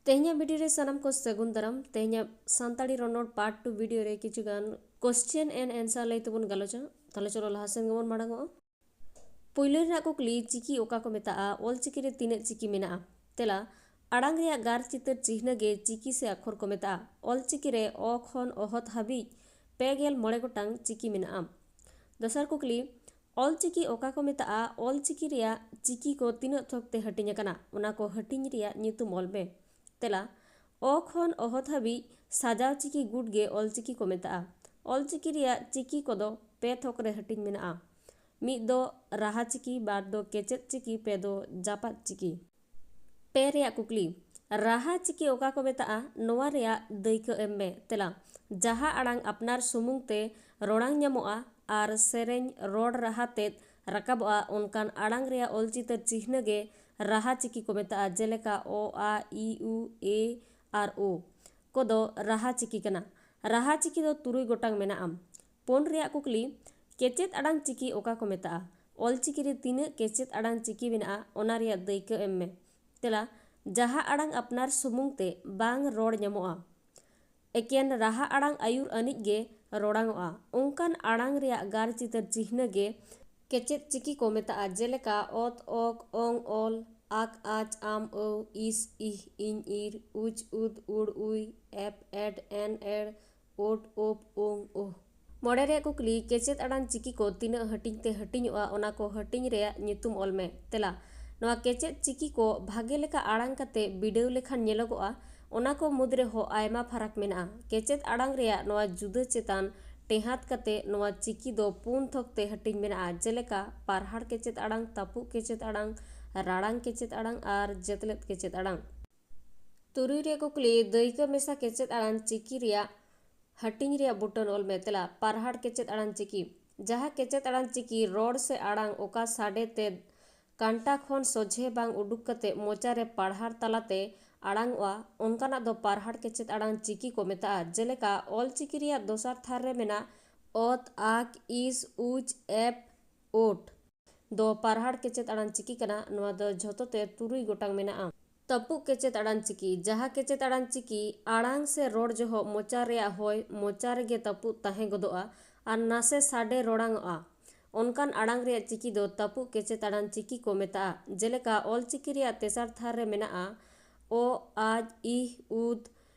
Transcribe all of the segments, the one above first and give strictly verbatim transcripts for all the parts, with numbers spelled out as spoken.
ᱛᱮᱦᱮᱧᱟᱜ ᱵᱷᱤᱰᱤᱭᱳ ᱨᱮ ᱥᱟᱱᱟᱢ ᱠᱚ ᱥᱟᱹᱜᱩᱱ ᱫᱟᱨᱟᱢ᱾ ᱛᱮᱦᱮᱧᱟᱜ ᱥᱟᱱᱛᱟᱲᱤ ᱨᱚᱱᱚᱲ ᱯᱟᱨᱴ ᱴᱩ ᱵᱷᱤᱰᱤᱭᱳ ᱨᱮ ᱠᱤᱪᱷᱩ ᱜᱟᱱ ᱠᱚᱥᱪᱮᱱ ᱮᱱᱰ ᱮᱱᱥᱟᱨ ᱞᱟᱹᱭ ᱛᱮᱵᱚᱱ ᱜᱟᱞᱚᱪᱟ᱾ ᱛᱟᱦᱞᱮ ᱪᱚᱞᱚ ᱞᱟᱦᱟ ᱥᱮᱱ ᱜᱮᱵᱚᱱ ᱢᱟᱲᱟᱝᱚᱜᱼᱟ᱾ ᱯᱩᱭᱞᱩ ᱨᱮᱱᱟᱜ ᱠᱩᱠᱞᱤ, ᱪᱤᱠᱤ ᱚᱠᱟ ᱠᱚ ᱢᱮᱛᱟᱜᱼᱟ? ᱚᱞ ᱪᱤᱠᱤ ᱨᱮ ᱛᱤᱱᱟᱹᱜ ᱪᱤᱠᱤ ᱢᱮᱱᱟᱜᱼᱟ? ᱛᱮᱞᱟ, ᱟᱲᱟᱝ ᱨᱮᱭᱟᱜ ᱜᱟᱨ ᱪᱤᱛᱟᱹᱨ ᱪᱤᱦᱱᱟᱹ ᱜᱮ ᱪᱤᱠᱤ ᱥᱮ ᱟᱠᱷᱚᱨ ᱠᱚ ᱢᱮᱛᱟᱜᱼᱟ᱾ ᱚᱞ ᱪᱤᱠᱤ ᱨᱮ ᱚ ᱠᱷᱚᱱ ᱚᱦᱚᱫ ᱦᱟᱹᱵᱤᱡ ᱯᱮ ᱜᱮᱞ ᱢᱚᱬᱮ ᱜᱚᱴᱟᱝ ᱪᱤᱠᱤ ᱢᱮᱱᱟᱜᱼᱟ᱾ ᱫᱚᱥᱟᱨ ᱠᱩᱠᱞᱤ, ᱚᱞ ᱪᱤᱠᱤ ᱚᱠᱟ ᱠᱚ ᱢᱮᱛᱟᱜᱼᱟ? ᱚᱞ ᱪᱤᱠᱤ ᱨᱮᱭᱟᱜ ᱪᱤᱠᱤ ᱠᱚ ᱛᱤᱱᱟᱹᱜ ᱛᱷᱚᱠ ᱛᱮ ᱦᱟᱹᱴᱤᱧ ᱟᱠᱟᱱᱟ? ᱚᱱᱟ ᱠᱚ ᱦᱟᱹᱴᱤᱧ ᱨᱮᱭᱟᱜ ᱧᱩᱛᱩᱢ ᱚᱞ ᱢᱮ᱾ ᱛᱮᱞᱟ, ᱚ ᱠᱷᱚᱱ ᱚᱦᱚᱫ ᱦᱟᱹᱵᱤᱡ ᱥᱟᱡᱟᱣ ᱪᱤᱠᱤ ᱜᱩᱴ ᱜᱮ ᱚᱞ ᱪᱤᱠᱤ ᱠᱚ ᱢᱮᱛᱟᱜᱼᱟ᱾ ᱚᱞ ᱪᱤᱠᱤ ᱨᱮᱭᱟᱜ ᱪᱤᱠᱤ ᱠᱚᱫᱚ ᱯᱮ ᱛᱷᱚᱠ ᱨᱮ ᱦᱟᱹᱴᱤᱧ ᱢᱮᱱᱟᱜᱼᱟ᱾ ᱢᱤᱫ ᱫᱚ ᱨᱟᱦᱟ ᱪᱤᱠᱤ, ᱵᱟᱨ ᱫᱚ ᱠᱮᱪᱮᱫ ᱪᱤᱠᱤ, ᱯᱮ ᱫᱚ ᱡᱟᱯᱟᱜ ᱪᱤᱠᱤ᱾ ᱯᱮ ᱨᱮᱭᱟᱜ ᱠᱩᱠᱞᱤ, ᱨᱟᱦᱟ ᱪᱤᱠᱤ ᱚᱠᱟ ᱠᱚ ᱢᱮᱛᱟᱜᱼᱟ? ᱱᱚᱣᱟ ᱨᱮᱭᱟᱜ ᱫᱟᱹᱭᱠᱟᱹ ᱮᱢ ᱢᱮ᱾ ᱛᱮᱞᱟ, ᱡᱟᱦᱟᱸ ᱟᱲᱟᱝ ᱟᱯᱱᱟᱨ ᱥᱩᱢᱩᱝ ᱛᱮ ᱨᱚᱲᱟᱝ ᱧᱟᱢᱚᱜᱼᱟ ᱟᱨ ᱥᱮᱨᱮᱧ ᱨᱚᱲ ᱨᱟᱦᱟ ᱛᱮᱫ ᱨᱟᱠᱟᱵᱚᱜᱼᱟ, ᱚᱱᱠᱟᱱ ᱟᱲᱟᱝ ᱨᱮᱭᱟᱜ ᱚᱞᱪᱤᱛᱟᱹᱨ ᱪᱤᱦᱱᱟᱹ ᱜᱮ ᱨᱟᱦᱟ ᱪᱤᱠᱤ ᱠᱚ ᱢᱮᱛᱟᱜᱼᱟ, ᱡᱮᱞᱮᱠᱟ ᱚ, ᱟ, ᱤ, ᱩ, ᱮ ᱟᱨ ᱳ ᱠᱚᱫᱚ ᱨᱟᱦᱟ ᱪᱤᱠᱤ ᱠᱟᱱᱟ᱾ ᱨᱟᱦᱟ ᱪᱤᱠᱤ ᱫᱚ ᱛᱩᱨᱩᱭ ᱜᱚᱴᱟᱝ ᱢᱮᱱᱟᱜᱼᱟ᱾ ᱯᱩᱱ ᱨᱮᱭᱟᱜ ᱠᱩᱠᱞᱤ, ᱠᱮᱪᱮᱫ ᱟᱲᱟᱝ ᱪᱤᱠᱤ ᱚᱠᱟ ᱠᱚ ᱢᱮᱛᱟᱜᱼᱟ? ᱚᱞ ᱪᱤᱠᱤ ᱨᱮ ᱛᱤᱱᱟᱹᱜ ᱠᱮᱪᱮᱫ ᱟᱲᱟᱝ ᱪᱤᱠᱤ ᱢᱮᱱᱟᱜᱼᱟ, ᱚᱱᱟ ᱨᱮᱭᱟᱜ ᱫᱟᱹᱭᱠᱟᱹ ᱮᱢ ᱢᱮ᱾ ᱛᱮᱞᱟ, ᱡᱟᱦᱟᱸ ᱟᱲᱟᱝ ᱟᱯᱱᱟᱨ ᱥᱩᱢᱩᱝ ᱛᱮ ᱵᱟᱝ ᱨᱚᱲ ᱧᱟᱢᱚᱜᱼᱟ, ᱮᱠᱮᱱ ᱨᱟᱦᱟ ᱟᱲᱟᱝ ᱟᱹᱭᱩᱨ ᱟᱹᱱᱤᱡ ᱜᱮ ᱨᱚᱲᱟᱝᱚᱜᱼᱟ, ᱚᱱᱠᱟᱱ ᱟᱲᱟᱝ ᱨᱮᱭᱟᱜ ᱜᱟᱨ ᱪᱤᱛᱟᱹᱨ ᱪᱤᱦᱱᱟᱹ ᱜᱮ ᱠᱮᱪᱮᱫ ᱪᱤᱠᱤ ᱠᱚ ᱢᱮᱛᱟᱜᱼᱟ, ᱡᱮᱞᱮᱠᱟ ᱚᱛ, ᱚᱠ, ᱚᱝ, ᱚᱞ, ᱟᱠ, ᱟᱪ, ᱟᱢ, ᱟᱹᱣ, ᱤᱥ, ᱤᱦ, ᱤᱧ, ᱤᱨ, ᱩᱪ, ᱩᱫ, ᱩᱲ, ᱩᱭ, ᱮᱯ, ᱮᱰ, ᱮᱱ, ᱮᱲ, ᱳᱴ, ᱳᱯ, ᱳᱝ, ᱳᱦ᱾ ᱢᱚᱬᱮ ᱨᱮᱭᱟᱜ ᱠᱩᱠᱞᱤ, ᱠᱮᱪᱮᱫ ᱟᱲᱟᱝ ᱪᱤᱠᱤ ᱠᱚ ᱛᱤᱱᱟᱹᱜ ᱦᱟᱹᱴᱤᱧ ᱛᱮ ᱦᱟᱹᱴᱤᱧᱚᱜᱼᱟ, ᱚᱱᱟ ᱠᱚ ᱦᱟᱹᱴᱤᱧ ᱨᱮᱭᱟᱜ ᱧᱩᱛᱩᱢ ᱚᱞ ᱢᱮ᱾ ᱛᱮᱞᱟ, ᱱᱚᱣᱟ ᱠᱮᱪᱮᱫ ᱪᱤᱠᱤ ᱠᱚ ᱵᱷᱟᱜᱮ ᱞᱮᱠᱟ ᱟᱲᱟᱝ ᱠᱟᱛᱮ ᱵᱤᱰᱟᱹᱣ ᱞᱮᱠᱷᱟᱱ ᱧᱮᱞᱚᱜᱚᱜᱼᱟ, ᱚᱱᱟ ᱠᱚ ᱢᱩᱫᱽ ᱨᱮᱦᱚᱸ ᱟᱭᱢᱟ ᱯᱷᱟᱨᱟᱠ ᱢᱮᱱᱟᱜᱼᱟ᱾ ᱠᱮᱪᱮᱫ ᱟᱲᱟᱝ ᱨᱮᱭᱟᱜ ᱱᱚᱣᱟ ᱡᱩᱫᱟᱹ ᱪᱮᱛᱟᱱ ᱴᱮᱦᱟᱸᱰ ᱠᱟᱛᱮ ᱱᱚᱣᱟ ᱪᱤᱠᱤ ᱫᱚ ᱯᱩᱱ ᱛᱷᱚᱠ ᱛᱮ ᱦᱟᱹᱴᱤᱧ ᱢᱮᱱᱟᱜᱼᱟ, ᱡᱮᱞᱮᱠᱟ ᱯᱟᱨᱦᱟᱲ ᱠᱮᱪᱮᱫ ᱟᱲᱟᱝ, ᱛᱟᱹᱯᱩᱜ ᱠᱮᱪᱮᱫ ᱟᱲᱟᱝ, ᱨᱟᱲᱟᱝ ᱠᱮᱪᱮᱫ ᱟᱲᱟᱝ ᱟᱨ ᱡᱮᱛᱞᱮᱫ ᱠᱮᱪᱮᱫ ᱟᱲᱟᱝ᱾ ᱛᱩᱨᱩᱭ ᱨᱮᱭᱟᱜ ᱠᱩᱠᱞᱤ, ᱫᱟᱹᱭᱠᱟᱹ ᱢᱮᱥᱟ ᱠᱮᱪᱮᱫ ᱟᱲᱟᱝ ᱪᱤᱠᱤ ᱨᱮᱭᱟᱜ ᱦᱟᱹᱴᱤᱧ ᱨᱮᱭᱟᱜ ᱵᱩᱴᱟᱹᱱ ᱚᱞ ᱢᱮ᱾ ᱛᱮᱞᱟ, ᱯᱟᱨᱦᱟᱲ ᱠᱮᱪᱮᱫ ᱟᱲᱟᱝ ᱪᱤᱠᱤ, ᱡᱟᱦᱟᱸ ᱠᱮᱪᱮᱫ ᱟᱲᱟᱝ ᱪᱤᱠᱤ ᱨᱚᱲ ᱥᱮ ᱟᱲᱟᱝ ᱚᱠᱟ ᱥᱟᱰᱮ ᱛᱮᱫ ᱠᱟᱱᱴᱟ ᱠᱷᱚᱱ ᱥᱚᱡᱷᱮ ᱵᱟᱝ ᱩᱰᱩᱠ ᱠᱟᱛᱮ ᱢᱚᱪᱟ ᱨᱮ ᱯᱟᱲᱦᱟᱲ ᱛᱟᱞᱟᱛᱮ ᱟᱲᱟᱝᱚᱜᱼᱟ, ᱚᱱᱠᱟᱱᱟᱜ ᱫᱚ ᱯᱟᱨᱦᱟᱲ ᱠᱮᱪᱮᱫ ᱟᱲᱟᱝ ᱪᱤᱠᱤ ᱠᱚ ᱢᱮᱛᱟᱜᱼᱟ᱾ ᱡᱮᱞᱮᱠᱟ, ᱚᱞ ᱪᱤᱠᱤ ᱨᱮᱭᱟᱜ ᱫᱚᱥᱟᱨ ᱛᱷᱟᱨ ᱨᱮ ᱢᱮᱱᱟᱜ ᱚᱛ, ᱟᱠ, ᱤᱥ, ᱩᱪ, ᱮᱯ, ᱳᱴ ᱫᱚ ᱯᱟᱨᱦᱟᱲ ᱠᱮᱪᱮᱫ ᱟᱲᱟᱝ ᱪᱤᱠᱤ ᱠᱟᱱᱟ᱾ ᱱᱚᱣᱟ ᱫᱚ ᱡᱷᱚᱛᱚ ᱛᱮ ᱛᱩᱨᱩᱭ ᱜᱚᱴᱟᱝ ᱢᱮᱱᱟᱜᱼᱟ᱾ ᱛᱟᱹᱯᱩᱜ ᱠᱮᱪᱮᱫ ᱟᱲᱟᱝ ᱪᱤᱠᱤ᱾ ᱡᱟᱦᱟᱸ ᱠᱮᱪᱮᱫ ᱟᱲᱟᱝ ᱪᱤᱠᱤ ᱟᱲᱟᱝ ᱥᱮ ᱨᱚᱲ ᱡᱚᱦᱚᱜ ᱢᱚᱪᱟ ᱨᱮᱭᱟᱜ ᱦᱚᱭ ᱢᱚᱪᱟ ᱨᱮᱜᱮ ᱛᱟᱹᱯᱩᱜ ᱛᱟᱦᱮᱸ ᱜᱚᱫᱚᱜᱼᱟ ᱟᱨ ᱱᱟᱥᱮ ᱥᱟᱰᱮ ᱨᱚᱲᱟᱝᱚᱜᱼᱟ, ᱚᱱᱠᱟᱱ ᱟᱲᱟᱝ ᱨᱮᱭᱟᱜ ᱪᱤᱠᱤ ᱫᱚ ᱛᱟᱹᱯᱩᱜ ᱠᱮᱪᱮᱫ ᱟᱲᱟᱝ ᱪᱤᱠᱤ ᱠᱚ ᱢᱮᱛᱟᱜᱼᱟ᱾ ᱡᱮᱞᱮᱠᱟ, ᱚᱞ ᱪᱤᱠᱤ ᱨᱮᱭᱟᱜ ᱛᱮᱥᱟᱨ ᱛᱷᱟᱨ ᱨᱮ ᱢᱮᱱᱟᱜᱼᱟ ᱚ, ᱟᱡ, ᱤᱦ, ᱩᱫ,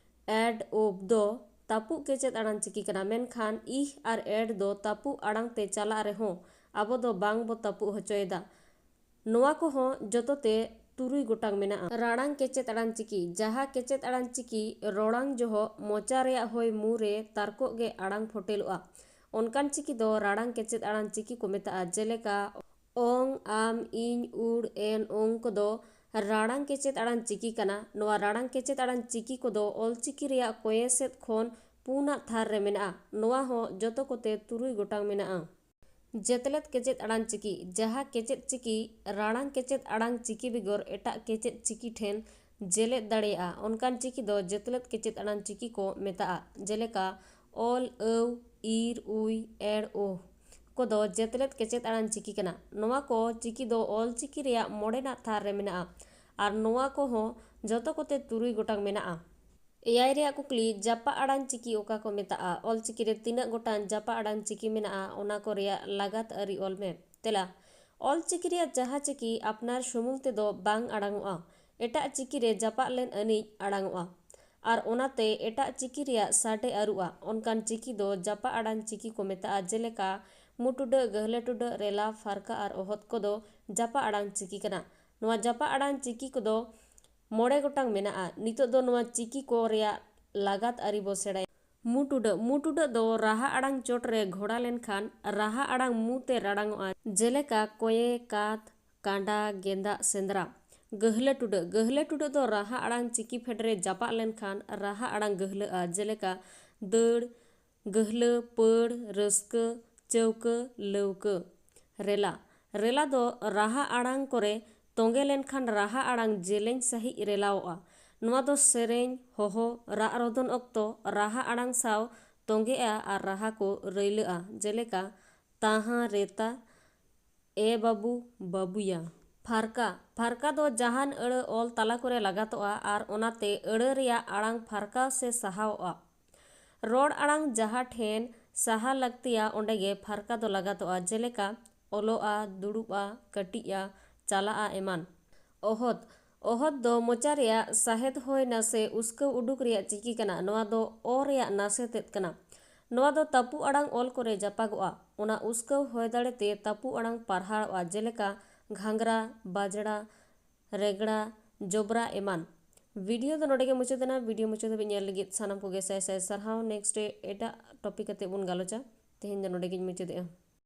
ᱮᱰ, ᱳᱵ ᱫᱚ ᱛᱟᱹᱯᱩᱜ ᱠᱮᱪᱮᱫ ᱟᱲᱟᱝ ᱪᱤᱠᱤ ᱠᱟᱱᱟ, ᱢᱮᱱᱠᱷᱟᱱ ᱤᱦ ᱟᱨ ᱮᱰ ᱫᱚ ᱛᱟᱹᱯᱩᱜ ᱟᱲᱟᱝ ᱛᱮ ᱪᱟᱞᱟᱜ ᱨᱮᱦᱚᱸ ᱟᱵᱚ ᱫᱚ ᱵᱟᱝ ᱵᱚ ᱛᱟᱹᱯᱩᱜ ᱦᱚᱪᱚᱭᱮᱫᱟ᱾ ᱱᱚᱣᱟ ᱠᱚᱦᱚᱸ ᱡᱚᱛᱚ ᱛᱮ ᱛᱩᱨᱩᱭ ᱜᱚᱴᱟᱝ ᱢᱮᱱᱟᱜᱼᱟ᱾ ᱨᱟᱲᱟᱝ ᱠᱮᱪᱮᱫ ᱟᱲᱟᱝ ᱪᱤᱠᱤ᱾ ᱡᱟᱦᱟᱸ ᱠᱮᱪᱮᱫ ᱟᱲᱟᱝ ᱪᱤᱠᱤ ᱨᱚᱲᱟᱝ ᱡᱚᱦᱚᱜ ᱢᱚᱪᱟ ᱨᱮᱭᱟᱜ ᱦᱚᱭ ᱢᱩ ᱨᱮ ᱛᱟᱨᱠᱚᱜ ᱜᱮ ᱟᱲᱟᱝ ᱯᱷᱚᱴᱮᱞᱚᱜᱼᱟ, ᱚᱱᱠᱟᱱ ᱪᱤᱠᱤ ᱫᱚ ᱨᱟᱲᱟᱝ ᱠᱮᱪᱮᱫ ᱟᱲᱟᱝ ᱪᱤᱠᱤ ᱠᱚ ᱢᱮᱛᱟᱜᱼᱟ᱾ ᱡᱮᱞᱮᱠᱟ, ᱚᱝ, ᱟᱢ, ᱤᱧ, ᱩᱲ, ᱮᱱ, ᱚᱝ ᱠᱚᱫᱚ ᱨᱟᱲᱟᱝ ᱠᱮᱪᱮᱫ ᱟᱲᱟᱝ ᱪᱤᱠᱤ ᱠᱟᱱᱟ᱾ ᱱᱚᱣᱟ ᱨᱟᱲᱟᱝ ᱠᱮᱪᱮᱫ ᱟᱲᱟᱝ ᱪᱤᱠᱤ ᱠᱚᱫᱚ ᱚᱞᱪᱤᱠᱤ ᱨᱮᱭᱟᱜ ᱠᱚᱭᱮ ᱥᱮᱫ ᱠᱷᱚᱱ ᱯᱩᱱᱟᱜ ᱛᱷᱟᱨ ᱨᱮ ᱢᱮᱱᱟᱜᱼᱟ᱾ ᱱᱚᱣᱟ ᱦᱚᱸ ᱡᱚᱛᱚ ᱠᱚᱛᱮ ᱛᱩᱨᱩᱭ ᱜᱚᱴᱟᱝ ᱢᱮᱱᱟᱜᱼᱟ᱾ ᱡᱮᱛᱞᱮᱫ ᱠᱮᱪᱮᱫ ᱟᱲᱟᱝ ᱪᱤᱠᱤ᱾ ᱡᱟᱦᱟᱸ ᱠᱮᱪᱮᱫ ᱪᱤᱠᱤ ᱨᱟᱲᱟᱝ ᱠᱮᱪᱮᱫ ᱟᱲᱟᱝ ᱪᱤᱠᱤ ᱵᱮᱜᱚᱨ ᱮᱴᱟᱜ ᱠᱮᱪᱮᱫ ᱪᱤᱠᱤ ᱴᱷᱮᱱ ᱡᱮᱞᱮᱫ ᱫᱟᱲᱮᱭᱟᱜᱼᱟ, ᱚᱱᱠᱟᱱ ᱪᱤᱠᱤ ᱫᱚ ᱡᱮᱛᱞᱮᱫ ᱠᱮᱪᱮᱫ ᱟᱲᱟᱝ ᱪᱤᱠᱤ ᱠᱚ ᱢᱮᱛᱟᱜᱼᱟ᱾ ᱡᱮᱞᱮᱠᱟ, ᱚᱞ, ᱟᱹᱣ, ᱤᱨ, ᱩᱭ, ᱮᱲ, ᱳᱦ ᱠᱚᱫᱚ ᱡᱮᱛᱞᱮᱫ ᱠᱮᱪᱮᱫ ᱟᱲᱟᱝ ᱪᱤᱠᱤ ᱠᱟᱱᱟ᱾ ᱱᱚᱣᱟ ᱠᱚ ᱪᱤᱠᱤ ᱫᱚ ᱚᱞ ᱪᱤᱠᱤ ᱨᱮᱭᱟᱜ ᱢᱚᱬᱮᱱᱟᱜ ᱛᱷᱟᱨ ᱨᱮ ᱢᱮᱱᱟᱜᱼᱟ ᱟᱨ ᱱᱚᱣᱟ ᱠᱚᱦᱚᱸ ᱡᱚᱛᱚ ᱠᱚᱛᱮ ᱛᱩᱨᱩᱭ ᱜᱚᱴᱟᱝ ᱢᱮᱱᱟᱜᱼᱟ᱾ ᱮᱭᱟᱭ ᱨᱮᱭᱟᱜ ᱠᱩᱠᱞᱤ, ᱡᱟᱯᱟᱜ ᱟᱲᱟᱝ ᱪᱤᱠᱤ ᱚᱠᱟ ᱠᱚ ᱢᱮᱛᱟᱜᱼᱟ? ᱚᱞ ᱪᱤᱠᱤ ᱨᱮ ᱛᱤᱱᱟᱹᱜ ᱜᱚᱴᱟᱝ ᱡᱟᱯᱟᱜ ᱟᱲᱟᱝ ᱪᱤᱠᱤ ᱢᱮᱱᱟᱜᱼᱟ, ᱚᱱᱟ ᱠᱚ ᱨᱮᱭᱟᱜ ᱞᱟᱜᱟᱛ ᱟᱹᱨᱤ ᱚᱞ ᱢᱮ᱾ ᱛᱮᱞᱟ, ᱚᱞ ᱪᱤᱠᱤ ᱨᱮᱭᱟᱜ ᱡᱟᱦᱟᱸ ᱪᱤᱠᱤ ᱟᱯᱱᱟᱨ ᱥᱩᱢᱩᱝ ᱛᱮᱫᱚ ᱵᱟᱝ ᱟᱲᱟᱝᱚᱜᱼᱟ, ᱮᱴᱟᱜ ᱪᱤᱠᱤ ᱨᱮ ᱡᱟᱯᱟᱜ ᱞᱮᱱ ᱟᱹᱱᱤᱡ ᱟᱲᱟᱝᱚᱜᱼᱟ ᱟᱨ ᱚᱱᱟᱛᱮ ᱮᱴᱟᱜ ᱪᱤᱠᱤ ᱨᱮᱭᱟᱜ ᱥᱟᱰᱮ ᱟᱹᱨᱩᱜᱼᱟ, ᱚᱱᱠᱟᱱ ᱪᱤᱠᱤ ᱫᱚ ᱡᱟᱯᱟᱜ ᱟᱲᱟᱝ ᱪᱤᱠᱤ ᱠᱚ ᱢᱮᱛᱟᱜᱼᱟ᱾ ᱡᱮᱞᱮᱠᱟ, ᱢᱩ ᱴᱩᱰᱟᱹᱜ, ᱜᱟᱹᱦᱞᱟᱹ ᱴᱩᱰᱟᱹᱜ, ᱨᱮᱞᱟ, ᱯᱷᱟᱨᱠᱟ ᱟᱨ ᱚᱦᱚᱫ ᱠᱚᱫᱚ ᱡᱟᱯᱟᱜ ᱟᱲᱟᱝ ᱪᱤᱠᱤ ᱠᱟᱱᱟ᱾ ᱱᱚᱣᱟ ᱡᱟᱯᱟᱜ ᱟᱲᱟᱝ ᱪᱤᱠᱤ ᱠᱚᱫᱚ ᱢᱚᱬᱮ ᱜᱚᱴᱟᱝ ᱢᱮᱱᱟᱜᱼᱟ᱾ ᱱᱤᱛᱚᱜ ᱫᱚ ᱱᱚᱣᱟ ᱪᱤᱠᱤ ᱠᱚ ᱨᱮᱭᱟᱜ ᱞᱟᱜᱟᱛ ᱟᱹᱨᱤ ᱵᱚ ᱥᱮᱬᱟᱭᱟ᱾ ᱢᱩ ᱴᱩᱰᱟᱹᱜ᱾ ᱢᱩ ᱴᱩᱰᱟᱹᱜ ᱫᱚ ᱨᱟᱦᱟ ᱟᱲᱟᱝ ᱪᱚᱴ ᱨᱮ ᱜᱷᱚᱲᱟ ᱞᱮᱱᱠᱷᱟᱱ ᱨᱟᱦᱟ ᱟᱲᱟᱝ ᱢᱩ ᱛᱮ ᱨᱟᱲᱟᱝᱚᱜᱼᱟ, ᱡᱮᱞᱮᱠᱟ, ᱠᱚᱭᱮ, ᱠᱟᱛ, ᱠᱟᱸᱰᱟ, ᱜᱮᱸᱫᱟᱜ, ᱥᱮᱸᱫᱽᱨᱟ᱾ ᱜᱟᱹᱦᱞᱟᱹ ᱴᱩᱰᱟᱹᱜ᱾ ᱜᱟᱹᱦᱞᱟᱹ ᱴᱩᱰᱟᱹᱜ ᱫᱚ ᱨᱟᱦᱟ ᱟᱲᱟᱝ ᱪᱤᱠᱤ ᱯᱷᱮᱰ ᱨᱮ ᱡᱟᱯᱟᱜ ᱞᱮᱱᱠᱷᱟᱱ ᱨᱟᱦᱟ ᱟᱲᱟᱝ ᱜᱟᱹᱦᱞᱟᱹᱜᱼᱟ, ᱡᱮᱞᱮᱠᱟ, ᱫᱟᱹᱲ, ᱜᱟᱹᱦᱞᱟᱹ, ᱯᱟᱹᱲ, ᱨᱟᱹᱥᱠᱟᱹ, ᱪᱟᱹᱣᱠᱟᱹ, ᱞᱟᱹᱣᱠᱟᱹ᱾ ᱨᱮᱞᱟ᱾ ᱨᱮᱞᱟ ᱫᱚ ᱨᱟᱦᱟ ᱟᱲᱟᱝ ᱠᱚᱨᱮ ᱛᱚᱸᱜᱮ ᱞᱮᱱᱠᱷᱟᱱ ᱨᱟᱦᱟ ᱟᱲᱟᱝ ᱡᱮᱞᱮᱧ ᱥᱟᱹᱦᱤᱡ ᱨᱮᱞᱟᱣᱚᱜᱼᱟ᱾ ᱱᱚᱣᱟ ᱫᱚ ᱥᱮᱨᱮᱧ, ᱦᱚᱦᱚ, ᱨᱟᱜ ᱨᱚᱫᱚᱱ ᱚᱠᱛᱚ ᱨᱟᱦᱟ ᱟᱲᱟᱝ ᱥᱟᱶ ᱛᱚᱸᱜᱮᱜᱼᱟ ᱟᱨ ᱨᱟᱦᱟ ᱠᱚ ᱨᱟᱹᱭᱞᱟᱹᱜᱼᱟ, ᱡᱮᱞᱮᱠᱟ, ᱛᱟᱦᱟᱸ ᱨᱮᱛᱟ, ᱮ ᱵᱟᱹᱵᱩ, ᱵᱟᱹᱵᱩᱭᱟ᱾ ᱯᱷᱟᱨᱠᱟ᱾ ᱯᱷᱟᱨᱠᱟ ᱫᱚ ᱡᱟᱦᱟᱱ ᱟᱹᱲᱟᱹ ᱚᱞ ᱛᱟᱞᱟ ᱠᱚᱨᱮ ᱞᱟᱜᱟᱛᱚᱜᱼᱟ ᱟᱨ ᱚᱱᱟᱛᱮ ᱟᱹᱲᱟᱹ ᱨᱮᱭᱟᱜ ᱟᱲᱟᱝ ᱯᱷᱟᱨᱠᱟ ᱥᱮ ᱥᱟᱦᱟᱣᱜᱼᱟ᱾ ᱨᱚᱲ ᱟᱲᱟᱝ ᱡᱟᱦᱟᱸ ᱴᱷᱮᱱ ᱥᱟᱦᱟ ᱞᱟᱹᱠᱛᱤᱭᱟ ᱚᱸᱰᱮ ᱜᱮ ᱯᱷᱟᱨᱠᱟ ᱫᱚ ᱞᱟᱜᱟᱛᱚᱜᱼᱟ, ᱡᱮᱞᱮᱠᱟ ᱚᱞᱚᱜᱼᱟ, ᱫᱩᱲᱩᱵᱼᱟ, ᱠᱟᱹᱴᱤᱡᱼᱟ, ᱪᱟᱞᱟᱜᱼᱟ ᱮᱢᱟᱱ᱾ ᱚᱦᱚᱫ᱾ ᱚᱦᱚᱫ ᱫᱚ ᱢᱚᱪᱟ ᱨᱮᱭᱟᱜ ᱥᱟᱦᱮᱫ ᱦᱚᱭ ᱱᱟᱥᱮ ᱩᱥᱠᱟᱹᱣ ᱩᱰᱩᱠ ᱨᱮᱭᱟᱜ ᱪᱤᱠᱤ ᱠᱟᱱᱟ᱾ ᱱᱚᱣᱟ ᱫᱚ ᱚ ᱨᱮᱭᱟᱜ ᱱᱟᱥᱮ ᱛᱮᱫ ᱠᱟᱱᱟ᱾ ᱱᱚᱣᱟ ᱫᱚ ᱛᱟᱹᱯᱩ ᱟᱲᱟᱝ ᱚᱞ ᱠᱚᱨᱮ ᱡᱟᱯᱟᱜᱚᱜᱼᱟ᱾ ᱚᱱᱟ ᱩᱥᱠᱟᱹᱣ ᱦᱚᱭ ᱫᱟᱲᱮ ᱛᱮ ᱛᱟᱹᱯᱩ ᱟᱲᱟᱝ ᱯᱟᱨᱦᱟᱲᱚᱜᱼᱟ, ᱡᱮᱞᱮᱠᱟ ᱜᱷᱟᱸᱜᱽᱨᱟ, ᱵᱟᱡᱽᱲᱟ, ᱨᱮᱜᱽᱲᱟ, ᱡᱚᱵᱽᱨᱟ ᱮᱢᱟᱱ᱾ ᱵᱷᱤᱰᱤᱭᱳ ᱫᱚ ᱱᱚᱰᱮ ᱜᱮ ᱢᱩᱪᱟᱹᱫ ᱮᱱᱟ᱾ ᱵᱷᱤᱰᱤᱭᱳ ᱢᱩᱪᱟᱹᱫ ᱫᱷᱟᱹᱵᱤᱡ ᱧᱮᱞ ᱞᱟᱹᱜᱤᱫ ᱥᱟᱱᱟᱢ ᱠᱚᱜᱮ ᱥᱟᱭ ᱥᱟᱭ ᱥᱟᱨᱦᱟᱣ᱾ ᱱᱮᱠᱥᱴ ᱨᱮ ᱮᱴᱟᱜ ᱴᱚᱯᱤᱠ ᱠᱟᱛᱮ ᱵᱚᱱ ᱜᱟᱞᱚᱪᱟ᱾ ᱛᱮᱦᱮᱧ ᱫᱚ ᱱᱚᱰᱮ ᱜᱤᱧ ᱢᱩᱪᱟᱹᱫᱮᱜᱼᱟ᱾